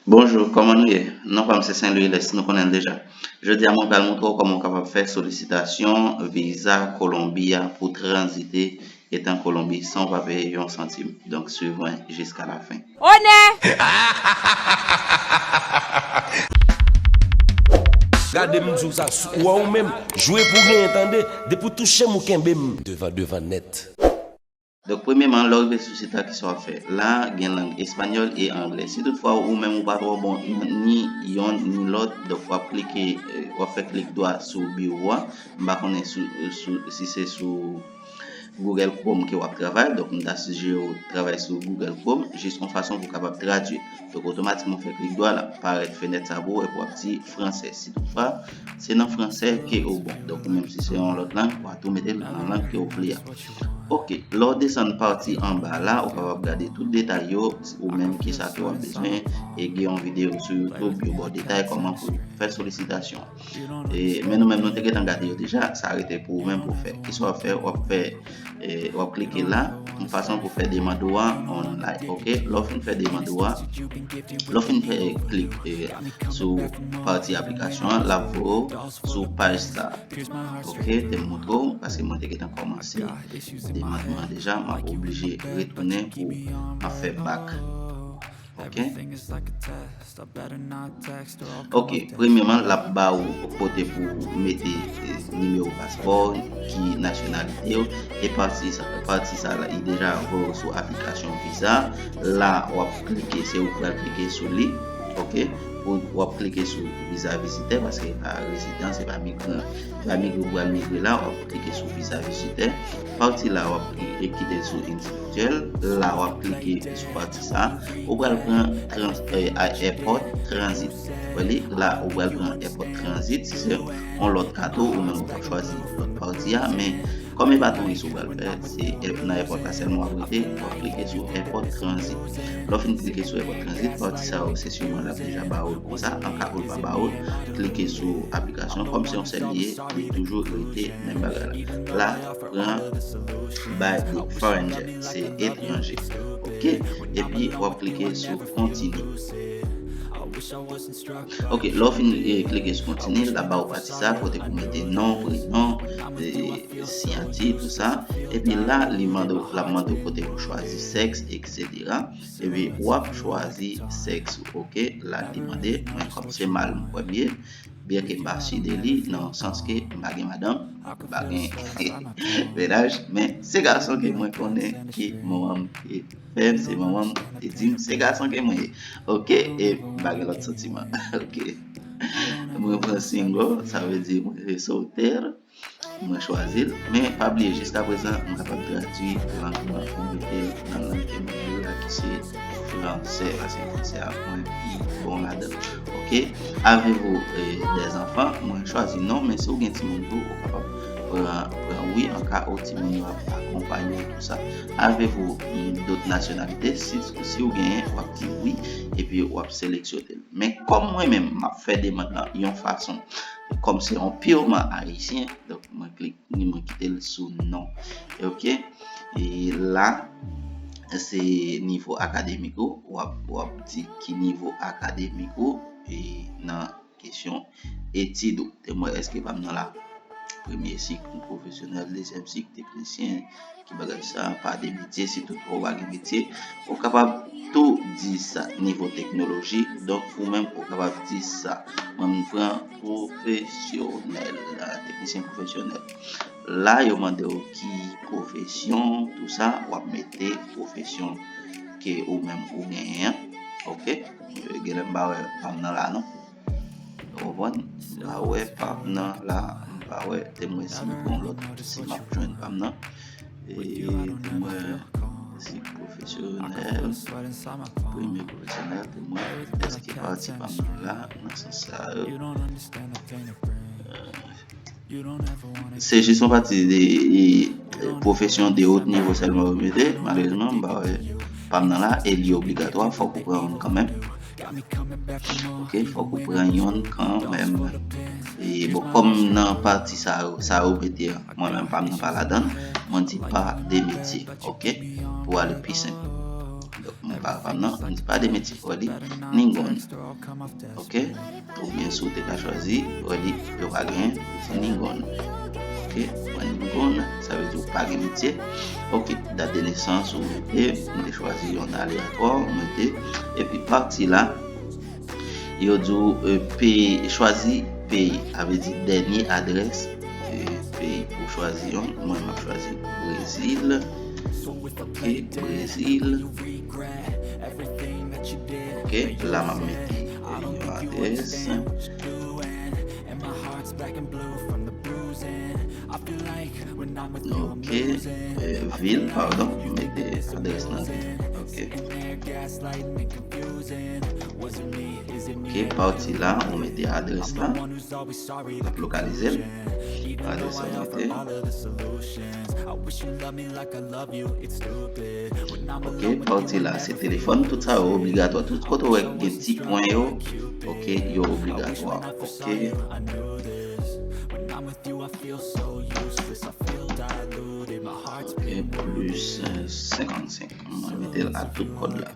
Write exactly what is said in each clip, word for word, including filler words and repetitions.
Bonjou, kòman nou ye? Non pa m se Saint Louis Lès, nou konnen l deja. Jodi a mwen pral montre w kòman w kapab fè solisitasyon viza Kolonbi a pou tranzite etan Kolonbi san w pa peye yon santim. Donk swiv mwen jiska lafen. Onè! Gade m di w sa, ou wè ou menm, jwe pou genyen tande, depi w touche m ou kenbe m devan devan nèt. Donk premyeman, lè w rive sou sit la, kisa w ap fè? La gen lang espanyòl e anglè. Si toutfwa ou menm ou pa twò bon nan ni yonn ni lòt, donk w ap klike, w ap fè klik dwa sou biwo a. M pa konnen sou, sou, si se sou Google Chrome ke w ap travay, donk m ta sijere w travay sou Google Chrome, jis yon fason pou w kapab tradui. Donk otomatikman w fè klik dwa, l ap parèt fenèt sa pou ou epi w ap di fransè. Si toutfwa se nan fransè ke ou bon. Donk ou menm si se yon lòt lang, w a tou mete l nan lang ke ou vle a. Ok, lè w desann pati anba la, ou kapab gade tout detay yo, ou menm kisa ke w ap bezwen, e gen yon videyo sou YouTube, yo ba w detay kòman pou fè solisitasyon. E, men nou menm nou te gentan gade yo deja, sa rete pou ou menm pou w fè. Kisa w ap fè? W ap fè, e, w ap klike la, yon fason pou fè demann ou a online, ok? Lè w fin fè demann ou a, lè w fin fè klik, e, sou pati aplikasyon an, l ap voye w sou paj sa. Ok, te m montre w, paske mwen te gentan kòmanse demann mwen an deja, m ap oblije retounen pou m ap fè back. Ok. Ok, premyeman, l ap ba ou kote pou mete, e, nimewo paspò, ki nasyonalite w, e pati sa, pati sa la, li deja voye w sou aplikasyon viza. La, w ap klike, se ou k pral klike sou li, ok, ou w ap klike sou viza vizitè, paske e pa rezidan, se pa migran, e pa migre ou pral migre la, w ap klike sou viza vizitè. Pati la, w ap kite sou endividyèl. La, w ap klike sou pati sa. Ou pral pran trans, e, a, airport transit. Wè li, la, ou pral pran airport transit. Si se yon lòt kato, ou menm ou t ap chwazi lòt pati a. Men, kòm e pa touris ou pral fè, se e, nan airport la sèlman w ap rete, w ap klike sou airport transit. Lè w fin klike sou airport transit, pati sa yo, se siman l ap deja ba ou l konsa. An ka pou l pa ba ou l, klike sou aplikasyon. Kòm se yon sèl li ye, li toujou rete menm bagay la. La, pran by the foreigner, se etranje. Ok, epi w ap klike sou continue. Ok, lè w fin, e, klike sou continue, l ap ba ou pati sa, kote pou mete non, prenon, e, siyati, tou sa. Epi la, li mande w, l ap mande w kote pou chwazi sèks, etsetera. Epi w ap chwazi sèks ou, ok? La, li mande, mwen kòm se mal m kwè m ye, byenke m pa si de li, nan yon sans ke m pa gen madanm, m pa gen mennaj, men se gason ke mwen konnen ke manman m te fè m, se manman m te di m, se gason ke mwen ye. Ok, e m pa gen lòt santiman. Ok. Mwen pran single, sa vle di mwen se soltè. Mwen chwazi l, men pa bliye, jiskaprezan, m kapab tradui lang nan pou m mete l nan lang ke mwen vle a, ki se fransè, paske fransè a mwen pi bon ladan l. Ok, avez-vous, e, des enfants? Mwen chwazi non, men si w gen timoun tou, ou kapab pran, pran wi, an ka ou timoun yo ap akonpanye w, tou sa. Avez-vous, mm, d'autres nationalités? Si, si w genyen, w ap di wi, epi w ap seleksyone l. Men kòm mwen menm, m ap fè demann lan yon fason, kòm se yon purement ayisyen, donk mwen klik, mwen kite l sou non. Ok? E la, se nivo akademik ou, w ap, w ap di ki nivo akademik ou, e nan kesyon etid ou. Te mwen èske pa m nan la? Premye sik pwofesyonèl, dezyèm sik teknisyen, ki bagay sa, pa de metye, si toutfwa w pa gen metye, ou kapab tou di sa, nivo teknoloji, donk ou menm ou kapab di sa. Mwen m pran pwofesyonèl, teknisyen pwofesyonèl. La, yo mande w ki pwofesyon, tou sa, w ap mete pwofesyon ke ou menm ou genyen an. Ok? Genlè m pa wè pa m nan la non. Ou konprann? M pa wè pa m nan la, m pa wè, te mwen si m pran lòt, si m ap jwenn pa m nan. E te mwen si pwofesyonèl, premye pwofesyonèl, te mwen èske pati pa m nan la, nan sans sa yo. Se jis yon pati de, e, pwofesyon de haut niveau sèlman yo mete. Malerezman, m pa wè pa m nan la, e li obligatwa, fòk ou pran youn kanmenm. Ok, fòk ou pran youn kanmenm. E bon, kòm nan pati sa yo, sa yo mete an, mwen menm pa m nan pa ladan l, mwen di pa de metye, ok, pou ale pi senp. Donk, mwen pa, pa, non, m di pa de metye, wè li, Ningon. Ok? Oubyen si w te ka chwazi, wè li, yo pa gen, se Ningon. Ok? Mwen Ningon, sa vle di w pa gen metye. Ok, dat de nesans ou mete, m te chwazi yon alyatwa, ou mete, epi pati la, yo di w, eh, peyi, chwazi peyi, sa vle di dènye adrès, eh, peyi pou chwazi yon. Mwen, m ap chwazi Brezil. Ok, Brezil. Ok, la m ap mete yon adrès. Ok, eh, vil, padon, m mete adrès nan vil. Ok. Ok, pati la, ou mete adrès la. L ap lokalize l. Adrès la mete. Ok, pati la, se telefòn, tout sa yo obligatwa. Tout kote w wè gen ti pwen yo, ok, yo obligatwa. Ok. Ok, plis, eh, senkannsenk. Mwen mete l a tout kòd la.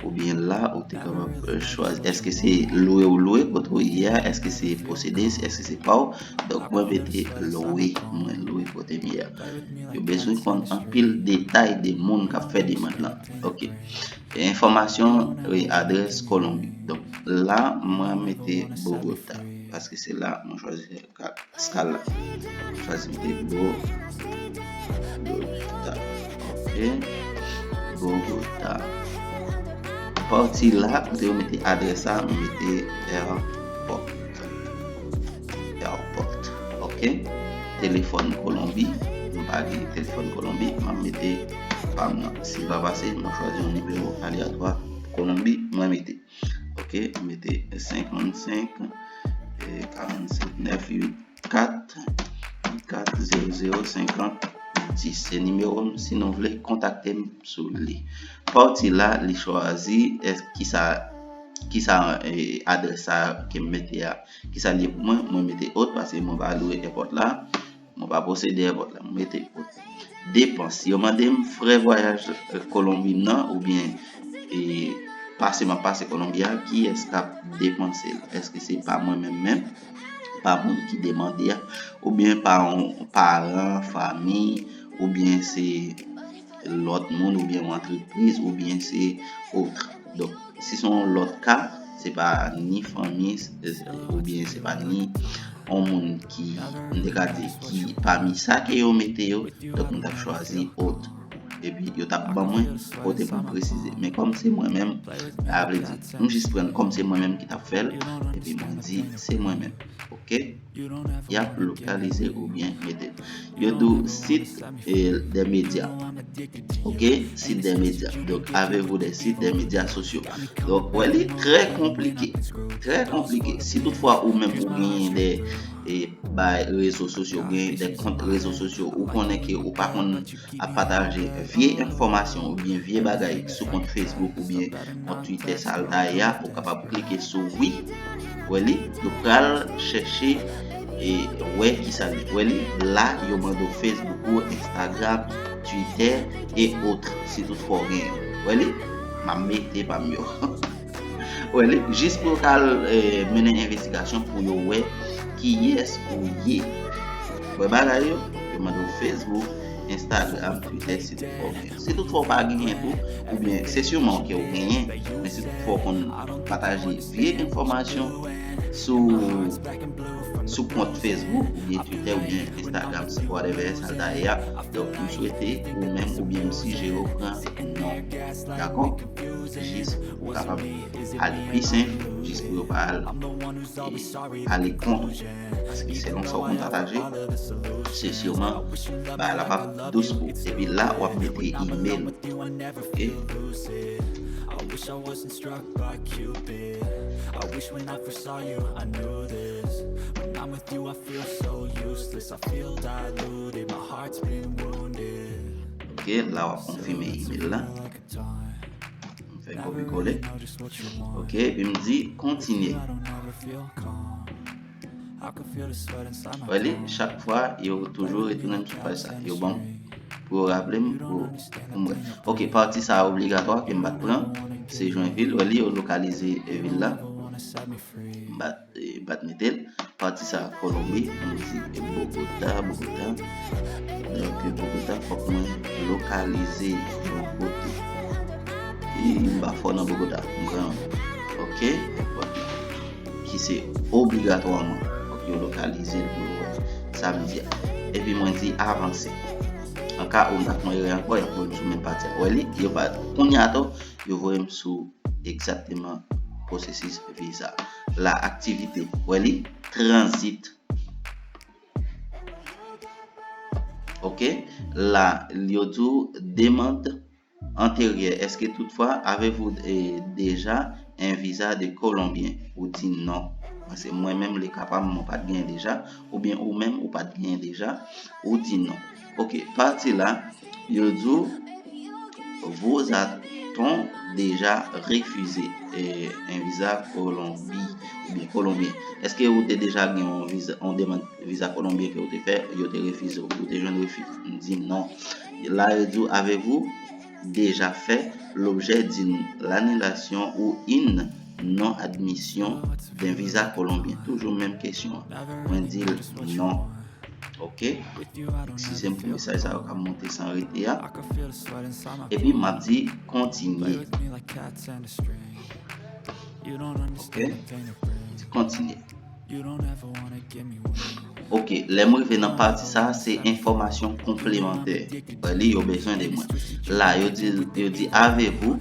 Oubyen la, ou te kapab, eh, chwazi. Èske se lwe ou lwe kote w ye a? Èske se posede? Èske se pa w? Donk, mwen mete lwe. Mwen lwe kote m ye a. Yo bezwen konn anpil detay de moun k ap fè demann lan. Ok. E enfòmasyon, wi, adrès Kolonbi. Donk, la, mwen mete Bogota. Paske se la, mwen chwazi fè ka-, skal la. Chwazi mete Bogota. Ok. Bogota. Pati la, kote yo mete adrès la, mwen mete airport. Airport. Ok. Telefòn Kolonbi. M pa gen telefòn Kolonbi. M ap mete pa m nan. Si l pa pase, m ap chwazi yon nimewo alyatwa Kolonbi. Mwen mete. Ok, m mete senkannsenk, eh, karannsenk, nèf uit kat, kat, zewo zewo, senkant, dis. Se nimewo m, si nou vle, kontakte m sou li. Pati la, li chwazi, èske kisa, kisa, eh, adrès sa ke m mete a, kisa li ye pou mwen, mwen mete ot, paske mwen pa lwe èpòt la. Mwen pa posede èpòt la, mwen mete ot. Depans. Yo mande m frè vwayaj, eh, Kolonbi m nan, oubyen, eh, pase m ap pase Kolonbi a, kiyès k ap depanse l? Èske se pa mwen menm menm, pa moun ki demande a, oubyen pa yon paran, fanmi, oubyen se lòt moun, oubyen yon antrepriz, oubyen se otre? Donk, si se yon lòt ka, se pa ni fanmi, oubyen se pa ni yon moun ki, m te ka di, ki pami sa ke yo mete yo, donk m t ap chwazi ot. Epi yo t ap ban mwen kote pou m presize. Men kòm se mwen menm, sa vle di, m jis pran kòm se mwen menm ki t ap fè l, epi mwen di se mwen menm. Ok? Y ap lokalize oubyen mete. Yo di w site, eh, des médias. Ok? Site des médias. Donk, avez-vous des sites des médias sociaux? Donk, wè li trè konplike. Trè konplike. Si toutfwa ou menm ou genyen de, eh, bay rezo sosyo, genyen de kont rezo sosyo, ou konnen ke ou pa konn ap pataje vye enfòmasyon oubyen vye bagay sou kont Facebook oubyen kont Twitter sa l ta ye a, ou kapab klike sou wi. Wè li, yo pral chèche e wè kisa li. Wè li, la, yo mande w Facebook ou, Instagram, Twitter, et autres, si toutfwa w genyen. Wè li, m ap mete pa m yo. Wè li, jis pou yo ka al, eh, mennen envestigasyon pou yo wè kiyès ou ye. Wè bagay yo, yo mande w Facebook, Instagram, Twitter, si toutfwa w genyen. Si toutfwa w pa genyen tou, oubyen se siman ke w genyen, men si toutfwa w konn pataje vye enfòmasyon sou, sou kont Facebook, oubyen Twitter, oubyen Instagram, whatever, sa l ta ye a. Donk, m swete ou menm oubyen m sijere w pran non. Dakò? Jis pou w kapab ale pi senp, jis pou yo pa al, e, ale kont ou. Paske selon sa w konn pataje, se siman bagay la p ap dous pou ou. Epi la, w ap mete email ou. Ok? Ok, la w ap konfime email la. M fè kopi kole. Ok, epi m di kontinye. Wè li, chak fwa, yo toujou retounen m sou paj sa. Yo ban m pou yo raple m, pou, pou m wè. Ok, pati sa a obligatwa ke m pa t pran, se Joinville, wè li, yo lokalize vil la. M pa t, eh, m pa t mete l. Pati sa a Kolonbi, m di Bogota, Bogota. Donk, Bogota, fòk mwen lokalize yon kote. E m pa fò nan Bogota, m pran, ok, ki se obligatwaman, fòk yo lokalize l pou yo wè sa m di a. Epi mwen di avanse. An ka ou m ta fè yon erè ankò, y ap voye m sou menm pati a. Wè li, yo pa, kounye a tou, yo voye m sou egzakteman pwosesis viza. La, aktivite, wè li, tranzit. Ok, la, yo di w demande antérieure. Est-ce que toutefois avez-vous, eh, déjà un visa de Colombien? Ou di non. Paske mwen menm, li kapab, mwen pa t genyen deja, oubyen ou menm, ou pa t genyen deja, ou di non. Ok, pati la, yo di w, vous a-t-on déjà refusé, eh, un visa Colombie, oubyen Kolonbyen? Èske ou te deja gen yon viza, yon demann viza kolonbyen ke ou te fè, yo te refize w, ou te jwenn refi? M di non. La, yo di w, avez-vous déjà fait l'objet d'une annulation ou une non-admission d'un visa colombien? Toujou menm kesyon an. Mwen di l non. Ok? Eskize m pou mesaj sa yo k ap monte san rete a. Epi m ap di kontinye. Ok? Di kontinye. Ok, lè m rive nan pati sa a, se enfòmasyon konplemantè. Wè li, yo bezwen de mwen. La, yo di, yo di, avez-vous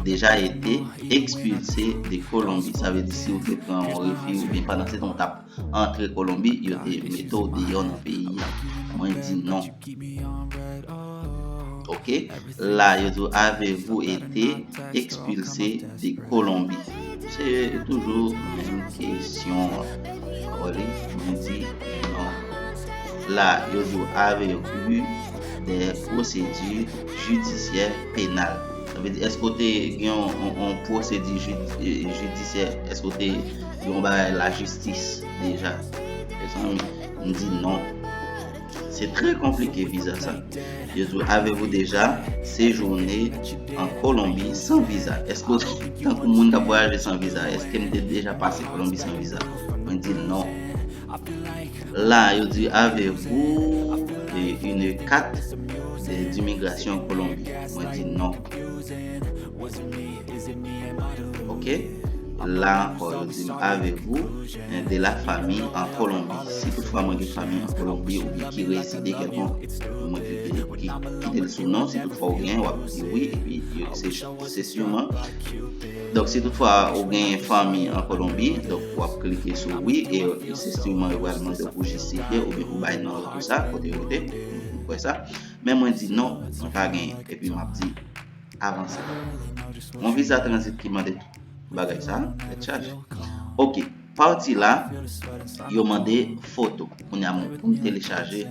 déjà été expulsé de Colombie? Sa vle di si ou te pran yon refi oubyen pandan se tan ou t ap antre Kolonbi, yo te mete w deyò nan peyi a. Mwen di non. Ok? La, yo di w, avez-vous été expulsé de Colombie? Se toujou menm kesyon an. Wè li, mwen di non. La, yo di w, avez-vous des procédures judiciaires pénales? Sa vle di, èske w te gen yon, yon, yon pwosedi jid-, eh, jidisyè? Èske w te gen yon bagay lajistis deja? Mezanmi, m di non. Se trè konplike viza sa. Yo di w, avez-vous déjà séjourné en Colombie sans visa? Èske w, tankou moun k ap vwayaje san viza, èske m te deja pase Kolonbi san viza? Mwen di non. La, yo di, avez-vous, eh, une carte de, d'immigration en Colombie? Mwen di non. Ok? La ankò, yo di m, avez-vous, eh, de la famille en Colombie? Si toutfwa mwen gen fanmi an Kolonbi oubyen ki rezide kèlkonk, mwen klike, ki, kite l sou non. Si toutfwa ou gen, w ap di wi, epi yo, se, se siman. Donk, si toutfwa ou gen fanmi an Kolonbi, donk, w ap klike sou wi, e se siman yo pral mande w pou jistifye oubyen pou bay non yo, tou sa, kote yo rete, m kwè sa. Men mwen di non, mwen pa genyen. Epi m ap di avanse. Yon viza tranzit ki mande tout bagay sa, tèt chaje. Ok, pati la, yo mande foto. Kounye a, mwen, pou m telechaje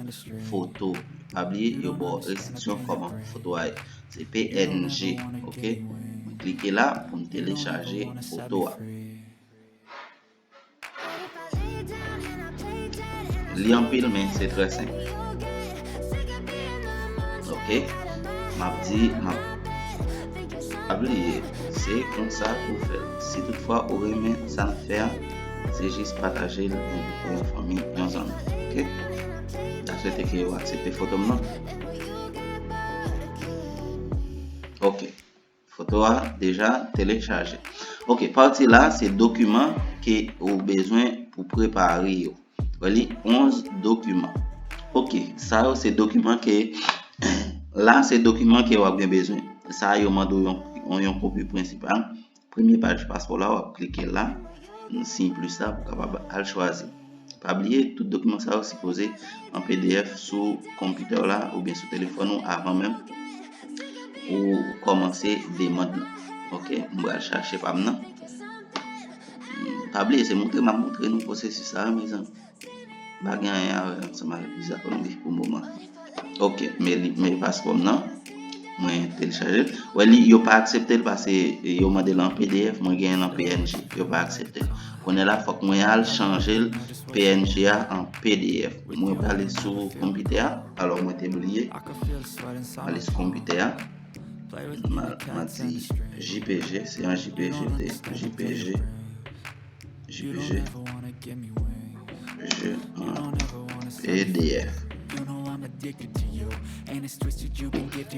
foto. Pa bliye, yo ba w restriksyon kòman foto a ye. Se P N G, ok? Mwen klike la pou m telechaje foto a. Li anpil, men se trè senp. Ok? M ap di, m ap, pa bliye, se konsa pou w fè l. Si toutfwa ou renmen sa n ap fè a, se jis pataje l pou yon fanmi, yon zanmi. Ok? M ta swete ke yo aksepte foto m nan. Ok. Foto a deja telechaje. Ok, pati la, se dokiman ke ou bezwen pou prepare yo. Wè li, onz dokiman. Ok, sa yo se dokiman ke, la se dokiman ke w ap gen bezwen. Sa yo mande w yon, yon, yon kopi prensipal. Premye paj paspò la, w ap klike la, siy plis la pou w kapab al chwazi. Pa bliye, tout dokiman sa yo sipoze an P D F sou konpitè w la oubyen sou telefòn ou avan menm ou kòmanse demann nan. Ok, m pral chache pa m nan. Pa bliye, se montre m ap montre nou pwosesis sa, wi, mezanmi. Pa gen anyen a wè ansanm avèk viza Kolonbi pou moman. Ok, men li, men paspò m nan. Mwen telechaje l. Wè li, yo pa aksepte l paske yo mande l an P D F, mwen genyen l an P N G. Yo pa aksepte l. Kounye a la, fòk mwen al chanje l P N G a an P D F. Mwen prale sou konpitè a, alò mwen te bliye. Mwen ale sou konpitè a. Mwen, mwen di J P G, se an J P G, te J P G. J P G. J P G an P D F.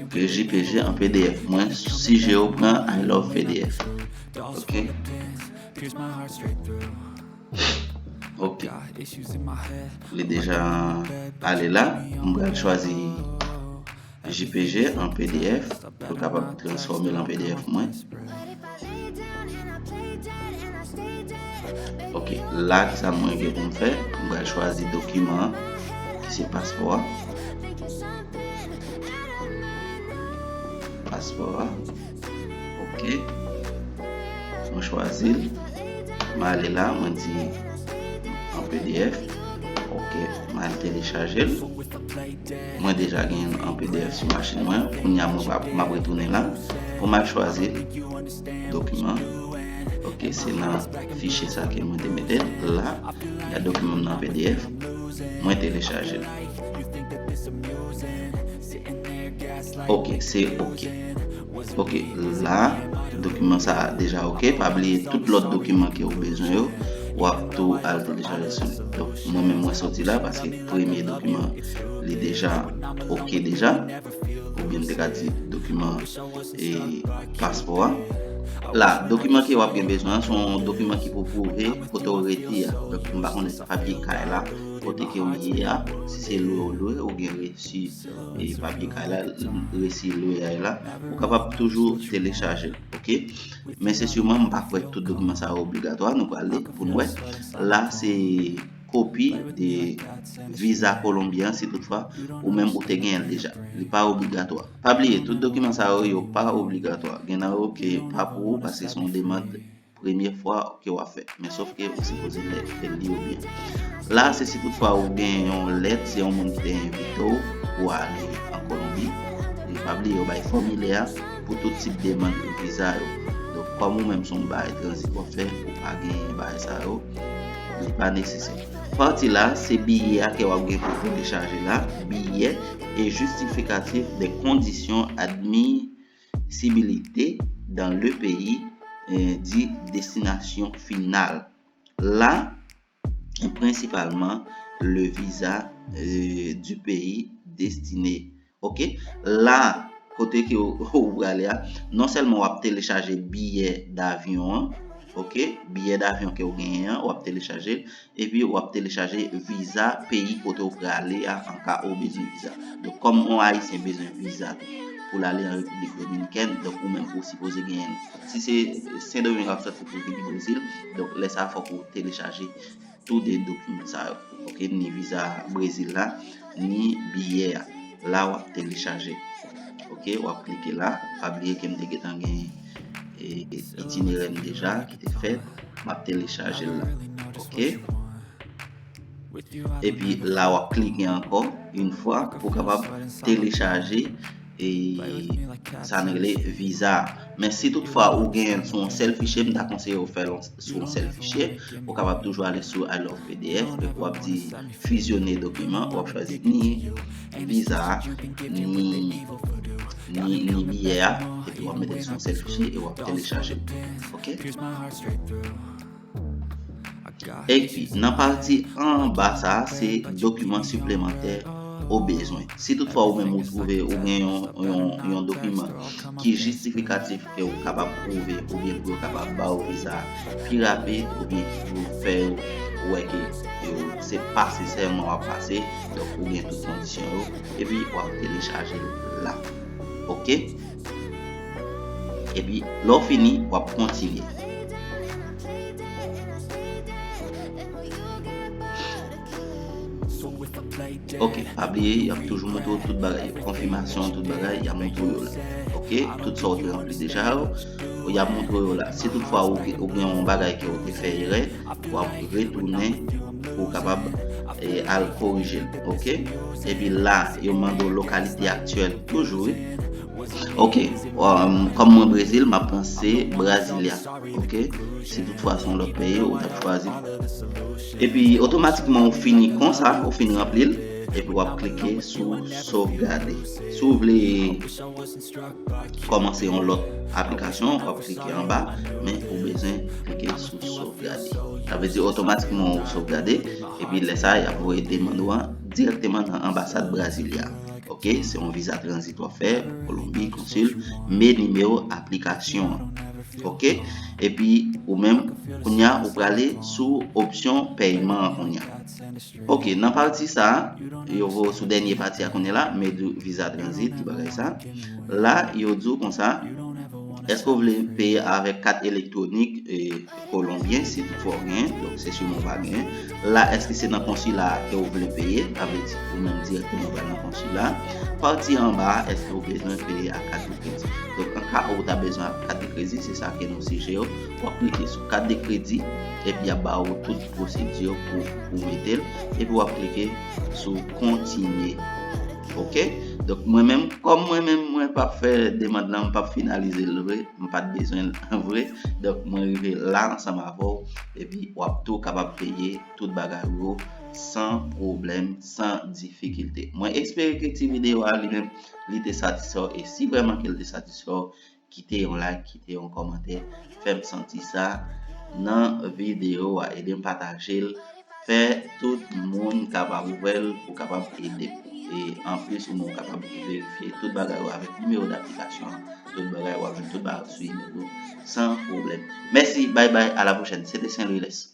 Ok, J P G an P D F. Mwen sijere w pran I love P D F. Ok. Ok. Li deja ale la. Mwen pral chwazi J P G an P D F pou kapab transfòme l an P D F mwen. Ok, la ki sa mwen gen pou m fè? Mwen pral chwazi dokiman an ki se paspò a. Paspò a. Ok. Mwen chwazi l. Mwen ale la, mwen di an P D F. Ok, mwen al telechaje l. Mwen deja gen an P D F sou machin mwen. Kounye a mwen pa, m ap retounen la pou m al chwazi dokiman. Ok, se nan fichye sa ke mwen te mete la. Gen dokiman m nan P D F. Mwen telechaje l. Ok, se ok. Ok, la, dokiman sa a deja ok. Pa bliye tout lòt dokiman ke ou bezwen yo, w ap tou al telechaje sou li. Donk, mwen menm mwen soti la paske premye dokiman li deja ok deja. Oubyen m te ka di dokiman e paspò a. La, dokiman ke w ap gen bezwen an, se yon dokiman ki pou pwouve kote w rete a. Donk, m pa konnen si papye kay la, kote ke w ye a, si se lwe w lwe, ou gen resi e papye kay la, resi lwe a la, ou kapab toujou telechaje l, ok? Men se siman m pa kwè tout dokiman sa yo obligatwa, nou pral li pou n wè. La se kopi de viza kolonbyen an, si toutfwa ou menm ou te genyen l deja. Li pa obligatwa. Pa bliye, tout dokiman sa yo, yo pa obligatwa. Gen nan yo ke pa pou ou, paske se yon demann premye fwa ke w ap fè. Men sòf ke ou sipoze lè, fè li yo byen. La, se si toutfwa ou gen yon lèt, se yon moun ki te envite w pou ale an Kolonbi. E pa bliye, yo bay fòmilè a pou tout tip demann viza yo. Donk, kòm ou menm se yon bagay tranzit w ap fè, ou pa gen bagay sa yo, li pa nesesè. Pati la, se biyè a ke w ap gen pou telechaje la, biyè e jistifikatif de kondisyon admisibilite dans le pays, eh, di destinasyon final. La, prensipalman, le visa, eh, du pays destiné. Ok? La, kote ke ou, ou prale a, non sèlman w ap telechaje biyè davyon an, ok? Biyè davyon ke w genyen an, w ap telechaje l, epi w ap telechaje viza peyi kote w prale a, an ka ou bezwen viza. Donk, kòm yon Ayisyen bezwen viza tou pou l ale an Repiblik Dominikèn, donk ou menm ou sipoze genyen l. Si se Sendomeng w ap sòti pou vin Brezil, donk lè sa a fòk ou telechaje tou de dokiman sa yo. Ok, ni viza Brezil la, ni biyè a. La w ap telechaje. Ok, w ap klike la. Pa bliye ke m te gentan gen, e, itinerè m deja ki te fèt. M ap telechaje l la. Ok. Epi la w ap klike ankò yon fwa pou w kapab telechaje e sa n rele viza a. Men si toutfwa ou genyen l sou yon sèl fichye, m ta konseye w fè l sou yon sèl fichye. Ou kapab toujou ale sou I love P D F, epi w ap di fusionner document, w ap chwazi ni viza a, ni, ni, ni biyè a, epi w ap mete l sou yon sèl fichye e w ap telechaje l. Ok? Epi, nan pati anba sa a, se dokiman siplemantè ou bezwen. Si toutfwa ou menm ou twouve ou gen yon, yon, yon dokiman ki jistifikatif ke ou kapab pwouve oubyen pou yo kapab ba ou viza pi rapid oubyen ki pou fè yo wè ke yo se pase sèlman w ap pase, donk ou gen tout kondisyon yo, epi w ap telechaje l la. Ok? Epi, lè w fini, w ap kontinye. Ok, pa bliye, y ap toujou montre w tout bagay yo. Konfimasyon, tout bagay, y ap montre w yo la. Ok, tout sa w te ranpli deja yo, y ap montre w yo la. Si toutfwa ou, ou gen yon bagay ke w te fè erè, w ap retounen pou w kapab, eh, al korije l. Ok? Epi la, yo mande w lokalite aktyèl toujou, wi. Ok, um, kòm mwen Brezil, m ap pran se Brasilia. Ok, si toutfwa se yon lòt peyi, ou t ap chwazi. Epi otomatikman ou fini konsa, ou fin ranpli l, epi w ap klike sou sovgade. Si w vle kòmanse yon lòt aplikasyon, w ap klike anba, men ou bezwen klike sou sovgade. Sa vle di otomatikman ou sovgade, epi lè sa a, y ap voye demann ou an dirèkteman nan anbasad Brasilia. Ok, se yon viza tranzit w ap fè, Kolonbi, konsil, men nimewo aplikasyon an. Ok, epi ou menm, kounye a, ou prale sou opsyon pèyman an kounye a. Ok, nan pati sa a, yo voye w sou dènye pati a kounye a la, men di w viza tranzit, ti bagay sa. La, yo di w konsa, èske w vle peye avèk kat elektwonik, e, kolonbyen, si toutfwa w genyen, donk se siman w pa genyen. La, èske se nan konsila a ke w vle peye, sa vle di ou menm dirèkteman w pral nan konsila a. Pati anba a, èske w bezwen peye ak kat de kredi? Donk, an ka ou ta bezwen ak kat de kredi, se sa ke nou sijere w. W ap klike sou kat de kredi, epi y ap ba ou tout pwosedi pou ou mete l, epi w ap klike sou kontinye. Ok? Donk, mwen menm, kòm mwen menm, mwen p ap fè demann lan, m p ap finalize l vre, m pa t bezwen l vre. Donk, mwen rive la ansanm avè w, epi w ap tou kapab peye tout bagay ou yo san pwoblèm, san difikilte. Mwen espere ke ti videyo a li menm, li te satisfè w, e si vrèman ke l te satisfè w, kite yon like, kite yon kòmantè, fè m santi sa nan videyo a, ede m pataje l, fè tout moun kapab wè l pou kapab ede m. E anplis, ou menm ou kapab verifye tout bagay ou avèk nimewo daplikasyon an, tout bagay ou ap jwenn tout bagay sou imèl ou san pwoblèm. Mèsi, bay bay, a la pwochèn. Se te Saint Louis Lès.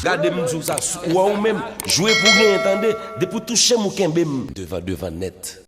Gade m di w sa, ou wè ou menm, jwe pou w genyen tande, depi w touche m ou kenbe m. Devan devan nèt.